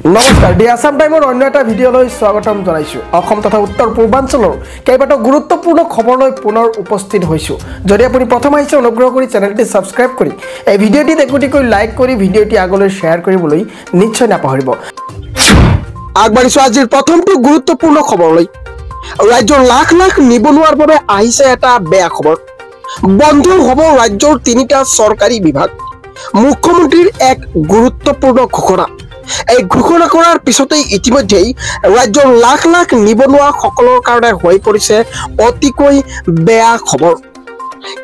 নমস্কাৰ, দি আছাম টাইমৰ অন্য এটা ভিডিঅ'লৈ স্বাগতম জনাইছোঁ। অসম তথা উত্তৰ পূৰ্বাঞ্চলৰ কেইবাটাও গুৰুত্বপূৰ্ণ খবৰলৈ পুনৰ উপস্থিত হৈছোঁ। যদি আপুনি প্ৰথম আহিছে, অনুগ্ৰহ কৰি চেনেলটি ছাবস্ক্ৰাইব কৰি এই ভিডিঅ'টিত একোটিকৈ লাইক কৰি ভিডিঅ'টি আগলৈ শ্বেয়াৰ কৰিবলৈ নিশ্চয় নাপাহৰিব। আগবাঢ়িছোঁ আজিৰ প্ৰথমটো গুৰুত্বপূৰ্ণ খবৰলৈ। ৰাজ্যৰ লাখ লাখ নিবনুৱাৰ বাবে আহিছে এটা বেয়া খবৰ। বন্ধ হ'ব ৰাজ্যৰ তিনিটা চৰকাৰী বিভাগ। মুখ্যমন্ত্ৰীৰ এক গুৰুত্বপূৰ্ণ ঘোষণা। এই ঘোষণা কৰাৰ পিছতেই ইতিমধ্যেই ৰাজ্যৰ লাখ লাখ নিবনুৱাসকলৰ কাৰণে হৈ পৰিছে অতিকৈ বেয়া খবৰ।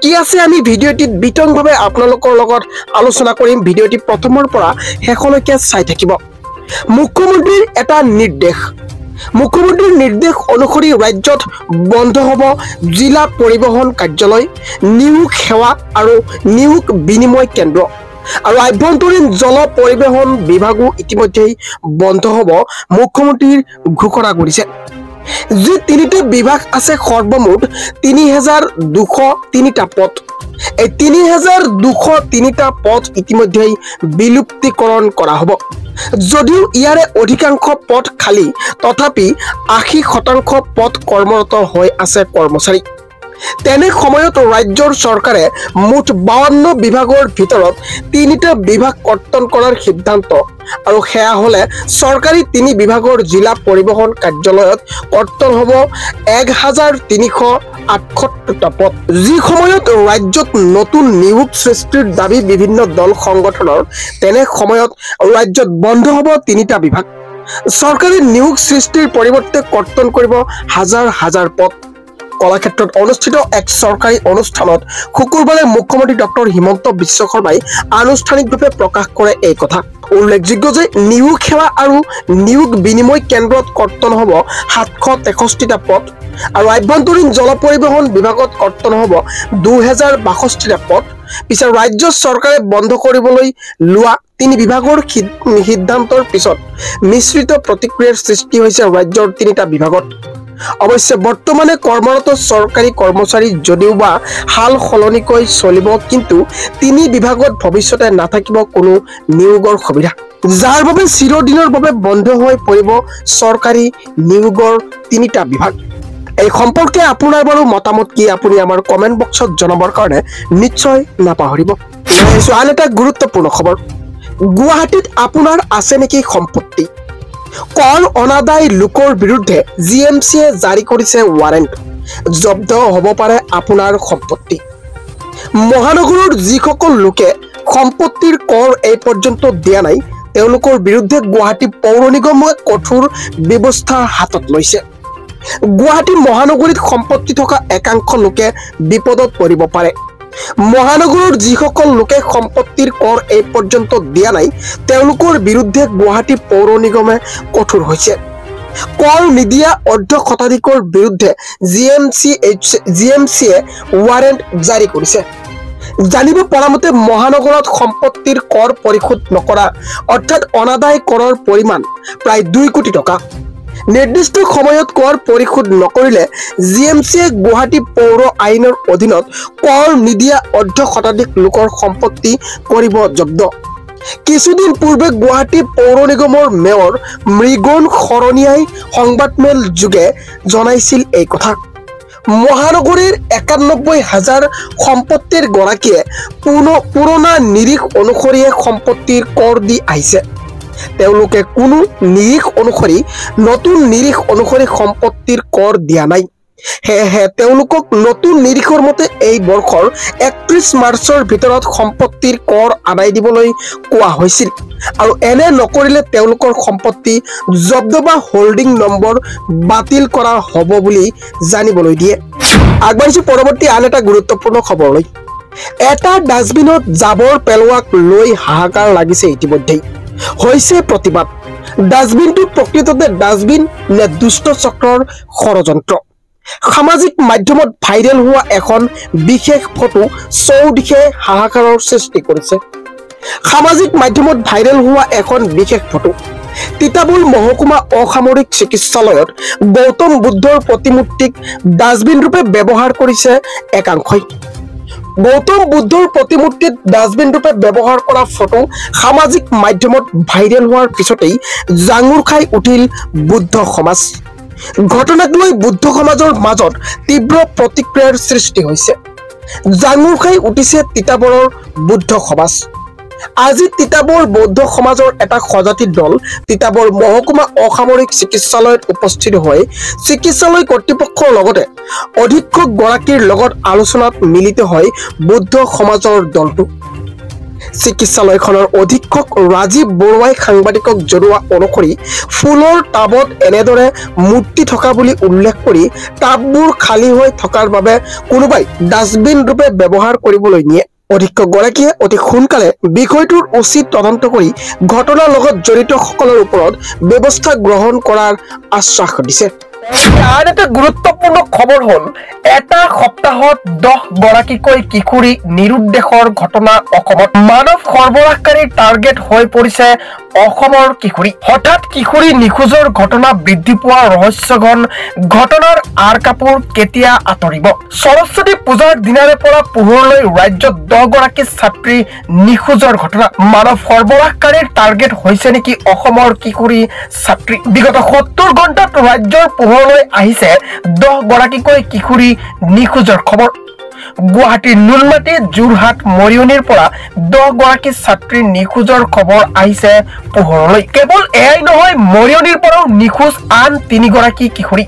কি আছে আমি ভিডিঅ'টিত বিতংভাৱে আপোনালোকৰ লগত আলোচনা কৰিম। ভিডিঅ'টি প্ৰথমৰ পৰা শেষলৈকে চাই থাকিব। মুখ্যমন্ত্ৰীৰ এটা নিৰ্দেশ। মুখ্যমন্ত্ৰীৰ নিৰ্দেশ অনুসৰি ৰাজ্যত বন্ধ হ'ব জিলা পৰিবহণ কাৰ্যালয়, নিয়োগ সেৱা আৰু নিয়োগ বিনিময় কেন্দ্ৰ আৰু আভ্যন্তৰীণ জল পৰিবহণ বিভাগো ইতিমধ্যেই বন্ধ হ'ব মুখ্যমন্ত্ৰীৰ ঘোষণা কৰিছে। যি তিনিটা বিভাগ আছে সৰ্বমুঠ 3203টা পদ। এই 3203টা পদ ইতিমধ্যেই বিলুপ্তিকৰণ কৰা হ'ব। যদিও ইয়াৰে অধিকাংশ পদ খালী, তথাপি 80% পদ কৰ্মৰত হৈ আছে কৰ্মচাৰী। তেনে সময়ত ৰাজ্যৰ চৰকাৰে মুঠ 52 বিভাগৰ ভিতৰত তিনিটা বিভাগ কৰ্তন কৰাৰ সিদ্ধান্ত আৰু সেয়া হ'লে চৰকাৰী তিনি বিভাগৰ জিলা পৰিবহণ কাৰ্যালয়ত কৰ্তন হ'ব 1378টা পদ। যি সময়ত ৰাজ্যত নতুন নিয়োগ সৃষ্টিৰ দাবী বিভিন্ন দল সংগঠনৰ, তেনে সময়ত ৰাজ্যত বন্ধ হ'ব তিনিটা বিভাগ। চৰকাৰী নিয়োগ সৃষ্টিৰ পৰিৱৰ্তে কৰ্তন কৰিব হাজাৰ হাজাৰ পদ। কলাক্ষেত্ৰত অনুষ্ঠিত এক চৰকাৰী অনুষ্ঠানত শুকুৰবাৰে মুখ্যমন্ত্ৰী ডক্টৰ হিমন্ত বিশ্ব শৰ্মাই আনুষ্ঠানিকভাৱে প্ৰকাশ কৰে এই কথা। উল্লেখযোগ্য যে নিয়োগ সেৱা আৰু নিয়োগ বিনিময় কেন্দ্ৰত কৰ্তন হ'ব 763টা পদ আৰু আভ্যন্তৰীণ জল পৰিবহণ বিভাগত কৰ্তন হ'ব 2062টা পদ। পিছে ৰাজ্য চৰকাৰে বন্ধ কৰিবলৈ লোৱা তিনি বিভাগৰ সিদ্ধান্তৰ পিছত মিশ্ৰিত প্ৰতিক্ৰিয়াৰ সৃষ্টি হৈছে ৰাজ্যৰ তিনিটা বিভাগত। অৱশ্যে বৰ্তমানে কৰ্মৰত চৰকাৰী কৰ্মচাৰী যদিও বা সাল সলনিকৈ চলিব, কিন্তু তিনি বিভাগত ভৱিষ্যতে নাথাকিব কোনো নিয়োগৰ সুবিধা, যাৰ বাবে চিৰদিনৰ বাবে বন্ধ হৈ পৰিব চৰকাৰী নিয়োগৰ তিনিটা বিভাগ। এই সম্পৰ্কে আপোনাৰ বাৰু মতামত কি, আপুনি আমাৰ কমেণ্ট বক্সত জনাবৰ কাৰণে নিশ্চয় নাপাহৰিব। আন এটা গুৰুত্বপূৰ্ণ খবৰ, গুৱাহাটীত আপোনাৰ আছে নেকি সম্পত্তি? কৰ অনাদায় লোকৰ বিৰুদ্ধে জি এম চিয়ে জাৰি কৰিছে ৱাৰেণ্ট। জব্দ হ'ব পাৰে আপোনাৰ সম্পত্তি। মহানগৰৰ যিসকল লোকে সম্পত্তিৰ কৰ এই পৰ্যন্ত দিয়া নাই, তেওঁলোকৰ বিৰুদ্ধে গুৱাহাটী পৌৰ নিগমে কঠোৰ ব্যৱস্থা হাতত লৈছে। গুৱাহাটী মহানগৰীত সম্পত্তি থকা একাংশ লোকে বিপদত পৰিব পাৰে। মহানগৰৰ যিসকল লোকে সম্পত্তিৰ কৰ এই পৰ্যন্ত দিয়া নাই, তেওঁলোকৰ বিৰুদ্ধে গুৱাহাটী পৌৰ নিগমে কঠোৰ হৈছে। কৰ নিদিয়া অৰ্ধ শতাধিকৰ বিৰুদ্ধে জি এম চিয়ে ৱাৰেণ্ট জাৰি কৰিছে। জানিব পৰা মতে মহানগৰত সম্পত্তিৰ কৰ পৰিশোধ নকৰা অৰ্থাৎ অনাদায় কৰৰ পৰিমাণ প্ৰায় 2 কোটি টকা। নিৰ্দিষ্ট সময়ত কৰ পৰিশোধ নকৰিলে জি এম চিয়ে গুৱাহাটী পৌৰ আইনৰ অধীনত কৰ নিদিয়া অৰ্ধ শতাধিক লোকৰ সম্পত্তি কৰিব জব্দ। কিছুদিন পূৰ্বে গুৱাহাটী পৌৰ নিগমৰ মেয়ৰ মৃগন শৰণীয়াই সংবাদমেল যোগে জনাইছিল এই কথা। মহানগৰীৰ 91,000 সম্পত্তিৰ গৰাকীয়ে পুৰণা নিৰিখ অনুসৰিয়ে সম্পত্তিৰ কৰ দি আহিছে। তেওঁলোকে কোনো নিৰিখ অনুসৰি নতুন নিৰিখ অনুসৰি সম্পত্তিৰ কৰ দিয়া নাই। সেয়েহে তেওঁলোকক নতুন নিৰিখৰ মতে এই বৰ্ষৰ 31 মাৰ্চৰ ভিতৰত সম্পত্তিৰ কৰ আদায় দিবলৈ কোৱা হৈছিল আৰু এনে নকৰিলে তেওঁলোকৰ সম্পত্তি জব্দ বা হোল্ডিং নম্বৰ বাতিল কৰা হ'ব বুলি জানিবলৈ দিয়ে। আগবাঢ়িছোঁ পৰৱৰ্তী আন এটা গুৰুত্বপূৰ্ণ খবৰলৈ। এটা ডাষ্টবিনত জাবৰ পেলোৱাক লৈ হাহাকাৰ লাগিছে ইতিমধ্যেই হৈছে প্ৰতিবাদ। ডাষ্টবিনটো প্ৰকৃততে ডাষ্টবিন নে দুষ্ট চক্ৰৰ ষড়যন্ত্ৰ? সামাজিক মাধ্যমত ভাইৰেল হোৱা এখন বিশেষ ফটো চৌদিশে হাহাকাৰৰ সৃষ্টি কৰিছে। সামাজিক মাধ্যমত ভাইৰেল হোৱা এখন বিশেষ ফটো তিতাবল মহকুমা অসামৰিক চিকিৎসালয়ত গৌতম বুদ্ধৰ প্ৰতিমূৰ্তিক ডাষ্টবিন ৰূপে ব্যৱহাৰ কৰিছে একাংশই। গৌতম বুদ্ধৰ প্ৰতিমূৰ্তিত ডাষ্টবিন ৰূপে ব্যৱহাৰ কৰা ফটো সামাজিক মাধ্যমত ভাইৰেল হোৱাৰ পিছতেই জাঙুৰ খাই উঠিল বুদ্ধ সমাজ। ঘটনাক লৈ বুদ্ধ সমাজৰ মাজত তীব্ৰ প্ৰতিক্ৰিয়াৰ সৃষ্টি হৈছে। জাঙুৰ খাই উঠিছে তিতাবৰৰ বুদ্ধ সমাজ। আজি তিতাবৰ বৌদ্ধ সমাজৰ এটা সজাতি দল তিতাবৰ মহকুমা অসামৰিক চিকিৎসালয়ত উপস্থিত হৈ চিকিৎসালয় কৰ্তৃপক্ষৰ লগতে অধীক্ষক গৰাকীৰ লগত আলোচনাত মিলিত হয় বৌদ্ধ সমাজৰ দলটো। চিকিৎসালয়খনৰ অধীক্ষক ৰাজীৱ বৰুৱাই সাংবাদিকক জনোৱা অনুসৰি ফুলৰ টাবত এনেদৰে মূৰ্তি থকা বুলি উল্লেখ কৰি টাববোৰ খালী হৈ থকাৰ বাবে কোনোবাই ডাষ্টবিন ৰূপে ব্যৱহাৰ কৰিবলৈ নিয়ে। অধীক্ষক গৰাকীয়ে অতি সোনকালে বিষয়টোৰ উচিত তদন্ত কৰি ঘটনাৰ লগত জড়িতসকলৰ ওপৰত ব্যৱস্থা গ্ৰহণ কৰাৰ আশ্বাস দিছে। আন এটা গুৰুত্বপূৰ্ণ খবৰ হ'ল, এটা সপ্তাহত 10 গৰাকীকৈ কিশোৰী নিৰুদ্দেশৰ ঘটনা অসমত। মানৱ সৰবৰাহকাৰীৰ টাৰ্গেট হৈ পৰিছে অসমৰ কিশোৰী। হঠাৎ কিশোৰী নিখোজৰ ঘটনা বৃদ্ধি পোৱা ৰহস্যঘন ঘটনাৰ আঁৰ কাপোৰ কেতিয়া আঁতৰিব? সৰস্বতী পূজাৰ দিনাৰে পৰা পোহৰলৈ ৰাজ্যত 10 গৰাকী ছাত্ৰী নিখোজৰ ঘটনা। মানৱ সৰবৰাহকাৰীৰ টাৰ্গেট হৈছে নেকি অসমৰ কিশোৰী ছাত্ৰী? বিগত 70 ঘণ্টাত ৰাজ্যৰ পোহৰলৈ আহিছে 10 গৰাকীকৈ কিশোৰী নিখোজৰ খবৰ। গুৱাহাটীৰ নুনমাটি, যোৰহাট, মৰিয়নিৰ পৰা 10 গৰাকী ছাত্ৰীৰ নিখোজৰ খবৰ আহিছে পোহৰলৈ। কেৱল এয়াই নহয়, মৰিয়নিৰ পৰাও নিখোজ আন 3 গৰাকী কিশোৰী।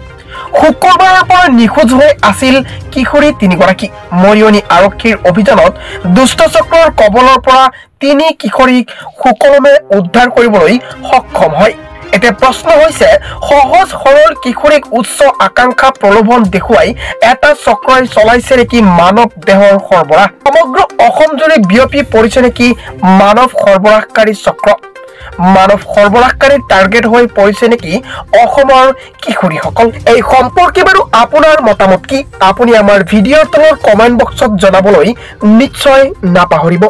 শুক্ৰবাৰৰ পৰা নিখোজ হৈ আছিল কিশোৰী 3 গৰাকী। মৰিয়নি আৰক্ষীৰ অভিযানত দুষ্ট চক্ৰৰ কবলৰ পৰা 3 কিশোৰীক সুকলমে উদ্ধাৰ কৰিবলৈ সক্ষম হয়। এতিয়া প্ৰশ্ন হৈছে, সহজ সৰল কিশোৰীক উচ্চ আকাংক্ষা প্ৰলোভন দেখুৱাই এটা চক্ৰই চলাইছে নেকি মানৱ দেহৰ সৰবৰাহ? সমগ্ৰ অসম জুৰি বিয়পি পৰিছে নেকি মানৱ সৰবৰাহকাৰী চক্ৰ? মানৱ সৰবৰাহকাৰীৰ টাৰ্গেট হৈ পৰিছে নেকি অসমৰ কিশোৰীসকল? এই সম্পৰ্কে বাৰু আপোনাৰ মতামত কি? আপুনি আমাৰ ভিডিঅ'ৰ তলৰ কমেণ্ট বক্সত জনাবলৈ নিশ্চয় নাপাহৰিব।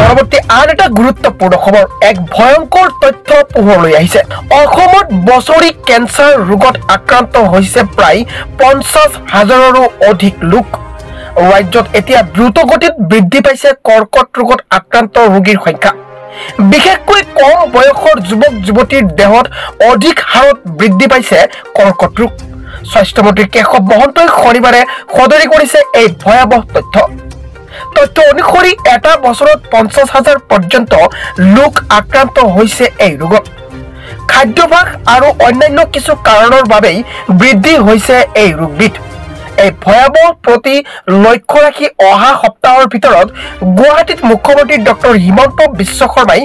পৰৱৰ্তী আন এটা গুৰুত্বপূৰ্ণ খবৰ, এক ভয়ংকৰ তথ্য পোহৰলৈ আহিছে। অসমত বছৰি কেঞ্চাৰ ৰোগত আক্ৰান্ত হৈছে প্ৰায় 50 হাজাৰৰো অধিক লোক। ৰাজ্যত এতিয়া দ্ৰুতগতিত বৃদ্ধি পাইছে কৰ্কট ৰোগত আক্ৰান্ত ৰোগীৰ সংখ্যা। বিশেষকৈ কম বয়সৰ যুৱক যুৱতীৰ দেহত অধিক হাৰত বৃদ্ধি পাইছে কৰ্কট ৰোগ। স্বাস্থ্যমন্ত্ৰী কেশৱ মহন্তই শনিবাৰে সদৰি কৰিছে এই ভয়াৱহ তথ্য। তথ্য অনুসৰি এটা বছৰত 50 হাজাৰ পৰ্যন্ত লোক আক্ৰান্ত হৈছে এই ৰোগত। খাদ্যাভ্যাস আৰু অন্যান্য কিছু কাৰণৰ বাবেই বৃদ্ধি হৈছে এই ৰোগবিধ। এই ভয়াৱহ প্ৰতি লক্ষ্য ৰাখি অহা সপ্তাহৰ ভিতৰত গুৱাহাটীত মুখ্যমন্ত্ৰী ডক্টৰ হিমন্ত বিশ্ব শৰ্মাই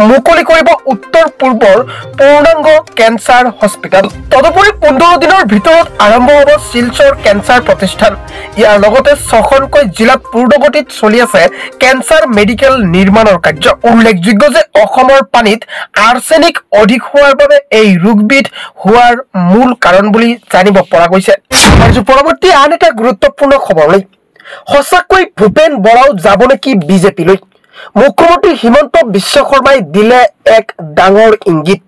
মুকলি কৰিব উত্তৰ পূৰ্বৰ পূৰ্ণাংগ কেঞ্চাৰ হস্পিটেল। তদুপৰি 15 দিনৰ ভিতৰত আৰম্ভ হ'ব শিলচৰ কেঞ্চাৰ প্ৰতিষ্ঠান। ইয়াৰ লগতে 6খনকৈ জিলাত পূৰ্ণগতিত চলি আছে কেঞ্চাৰ মেডিকেল নিৰ্মাণৰ কাৰ্য। উল্লেখযোগ্য যে অসমৰ পানীত আৰ্চেনিক অধিক হোৱাৰ বাবে এই ৰোগবিধ হোৱাৰ মূল কাৰণ বুলি জানিব পৰা গৈছে। পৰৱৰ্তী আন এটা গুৰুত্বপূৰ্ণ খবৰলৈ, সঁচাকৈ ভূপেন বৰাও যাব নেকি বিজেপিলৈ? মুখ্যমন্ত্ৰী হিমন্ত বিশ্ব শৰ্মাই দিলে এক ডাঙৰ ইংগিত।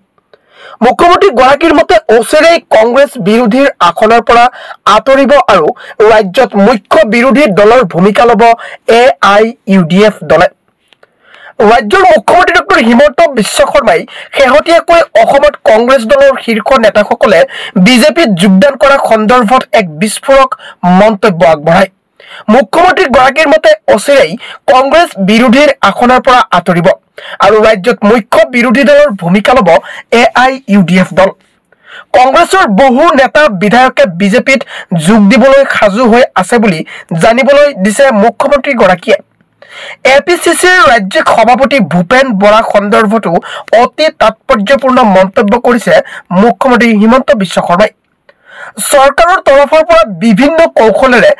মুখ্যমন্ত্ৰী গৰাকীৰ মতে অচিৰেই কংগ্ৰেছ বিৰোধীৰ আসনৰ পৰা আঁতৰিব আৰু ৰাজ্যত মুখ্য বিৰোধী দলৰ ভূমিকা ল'ব A I U D F দলে। ৰাজ্যৰ মুখ্যমন্ত্ৰী ডক্টৰ হিমন্ত বিশ্ব শৰ্মাই শেহতীয়াকৈ অসমত কংগ্ৰেছ দলৰ শীৰ্ষ নেতাসকলে বিজেপিত যোগদান কৰা সন্দৰ্ভত এক বিস্ফোৰক মন্তব্য আগবঢ়ায়। মুখ্যমন্ত্ৰী গৰাকীৰ মতে অচিৰেই কংগ্ৰেছ বিৰোধীৰ আসনৰ পৰা আঁতৰিব আৰু ৰাজ্যত মুখ্য বিৰোধী দলৰ ভূমিকা ল'ব A I U D F দল। কংগ্ৰেছৰ বহু নেতা বিধায়কে বিজেপিত যোগ দিবলৈ সাজু হৈ আছে বুলি জানিবলৈ দিছে মুখ্যমন্ত্ৰী গৰাকীয়ে। এ পি চি চিৰ ৰাজ্যিক সভাপতি ভূপেন বৰা সন্দৰ্ভতো অতি তাৎপৰ্যপূৰ্ণ মন্তব্য কৰিছে মুখ্যমন্ত্ৰী হিমন্ত বিশ্ব শৰ্মাই। চৰকাৰৰ তৰফৰ পৰা বিভিন্ন কৌশলেৰে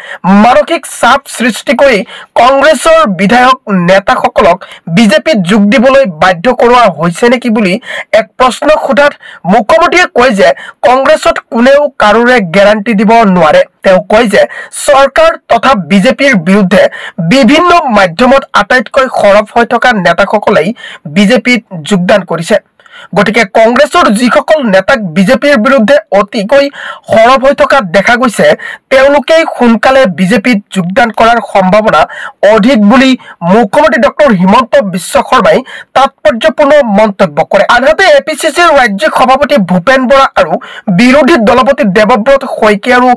মানসিক চাপ সৃষ্টি কৰি কংগ্ৰেছৰ বিধায়ক নেতাসকলক বিজেপিত যোগ দিবলৈ বাধ্য কৰোৱা হৈছে নেকি বুলি এক প্ৰশ্ন সোধাত মুখ্যমন্ত্ৰীয়ে কয় যে কংগ্ৰেছত কোনেও কাৰোৰে গেৰাণ্টি দিব নোৱাৰে। তেওঁ কয় যে চৰকাৰ তথা বিজেপিৰ বিৰুদ্ধে বিভিন্ন মাধ্যমত আটাইতকৈ সৰব হৈ থকা নেতাসকলেই বিজেপিত যোগদান কৰিছে। গতিকে কংগ্ৰেছৰ যিসকল নেতাক বিজেপিৰ বিৰুদ্ধে অতিকৈ সৰব হৈ থকা দেখা গৈছে, তেওঁলোকেই সোনকালে বিজেপিত যোগদান কৰাৰ সম্ভাৱনা অধিক বুলি মুখ্যমন্ত্ৰী ডক্টৰ হিমন্ত বিশ্ব শৰ্মাই তাৎপৰ্যপূৰ্ণ মন্তব্য কৰে। আনহাতে এ পি চি চিৰ ৰাজ্যিক সভাপতি ভূপেন বৰা আৰু বিৰোধী দলপতি দেৱব্ৰত শইকীয়াৰো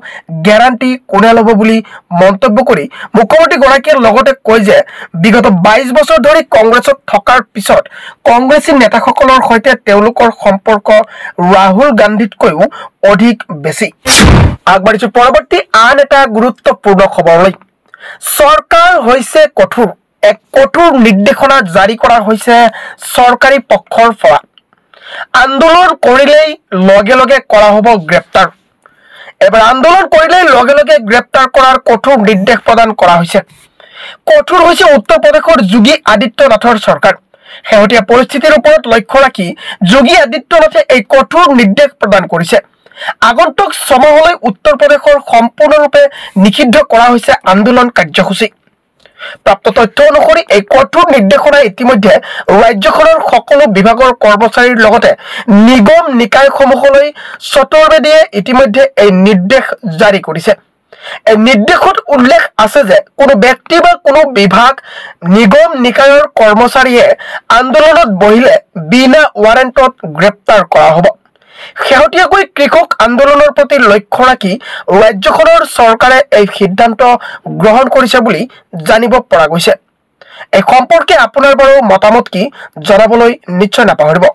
গেৰাণ্টি কোনে ল'ব বুলি মন্তব্য কৰি মুখ্যমন্ত্ৰীগৰাকীয়ে লগতে কয় যে বিগত 22 বছৰ ধৰি কংগ্ৰেছত থকাৰ পিছত কংগ্ৰেছী নেতাসকলৰ সৈতে তেওঁলোকৰ সম্পৰ্ক ৰাহুল গান্ধীতকৈও অধিক বেছি। আগবাঢ়িছো পৰৱৰ্তী আন এটা গুৰুত্বপূৰ্ণ খবৰলৈ। চৰকাৰ হৈছে কঠোৰ, এক কঠোৰ নিৰ্দেশনা জাৰি কৰা হৈছে চৰকাৰী পক্ষৰ পৰা। আন্দোলন কৰিলেই লগে লগে কৰা হ'ব গ্ৰেপ্তাৰ। এবাৰ আন্দোলন কৰিলেই লগে লগে গ্ৰেপ্তাৰ কৰাৰ কঠোৰ নিৰ্দেশ প্ৰদান কৰা হৈছে। কঠোৰ হৈছে উত্তৰ প্ৰদেশৰ যোগী আদিত্যনাথৰ চৰকাৰ। শেহতীয়া পৰিস্থিতিৰ ওপৰত লক্ষ্য ৰাখি যোগী আদিত্যনাথে এই কঠোৰ নিৰ্দেশ প্ৰদান কৰিছে। আগন্তুক ছমাহলৈ উত্তৰ প্ৰদেশৰ সম্পূৰ্ণৰূপে নিষিদ্ধ কৰা হৈছে আন্দোলন কাৰ্যসূচী। প্ৰাপ্ত তথ্য অনুসৰি এই কঠোৰ নিৰ্দেশনা ইতিমধ্যে ৰাজ্যখনৰ সকলো বিভাগৰ কৰ্মচাৰীৰ লগতে নিগম নিকায়সমূহলৈ চতুৰ্বেদীয়ে ইতিমধ্যে এই নিৰ্দেশ জাৰি কৰিছে। এই নিৰ্দেশত উল্লেখ আছে যে কোনো ব্যক্তি বা কোনো বিভাগ নিগম নিকায়ৰ কৰ্মচাৰীয়ে আন্দোলনত বহিলে বিনা ৱাৰেণ্টত গ্ৰেপ্তাৰ কৰা হ'ব। শেহতীয়াকৈ কৃষক আন্দোলনৰ প্ৰতি লক্ষ্য ৰাখি ৰাজ্যখনৰ চৰকাৰে এই সিদ্ধান্ত গ্ৰহণ কৰিছে বুলি জানিব পৰা গৈছে। এই সম্পৰ্কে আপোনাৰ বাৰু মতামত কি জনাবলৈ নিশ্চয় নাপাহৰিব।